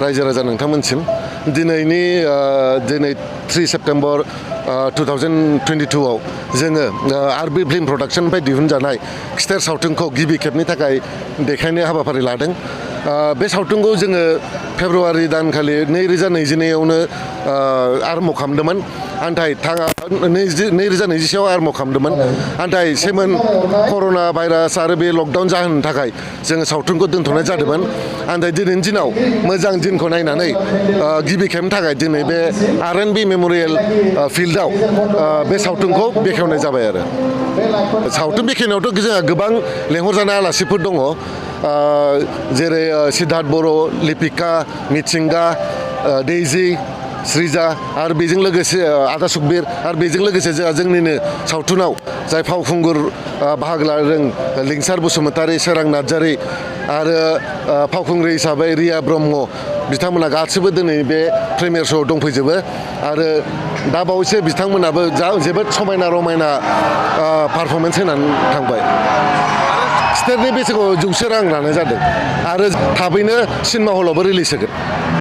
रायजो राजा नोंथांमोनसिम दिनै 3 सेप्टेम्बर 2022 आव जोङो आरबि फिल्म प्रडाक्शननिफ्राय दिहुनजानाय खिथेर सावथुनखौ गिबि खेबनि थाखाय देखायनो हाबाफारि लादों। बे सावथुनखौ जोङो फेब्रुवारि दानखालि 2022आवनो आरम्भ खालामदोंमोन। नाथाय 2021आव आरम्भ खालामदोंमन। नाथाय सेमोन कर'ना भाइरास आरो बे लकडाउन जाहोननि थाखाय जोङो सावथुनखौ दोनथ'नाय जादोंमोन। नाथाय दिनैनि दिनाव मोजां दिनखौ नायनानै गिबि खेबनि थाखाय दिनै बे आर.एन.बि मेम'रियेल फिल्डआव बे सावथुनखौ बेखेवनाय जाबाय आरो। सावथुन बेखेवनायावथ' जोंहा गोबां लेंहरजानाय आलासिफोर दङ, जेरै सिद्धार्थ बर', लिपिका, मिथिंगा, दैजि, श्रीजा आरो बेजों लोगोसे आदा सुकबिर आरो बेजों लोगोसे जोंनिनो सावथुनाव जाय फावखुंगुर बाहागो लादों लिंसार बसुमतारी, सोरां नार्जारी आरो फावखुंग्रि हिसाबै रिया ब्रह्म बिथांमोना गासिबो दिनै बे प्रिमियार श'आव दंफैजोबो आरो दा बावैसो बिथांमोनाबो जोबोद समायना रमायना पारफरमेन्स होनानै थांबाय। खिथेरनि बेसेनखौ 100 रां लानाय जादों आरो थाबैनो सिनेमा हलावबो रिलिज होगोन।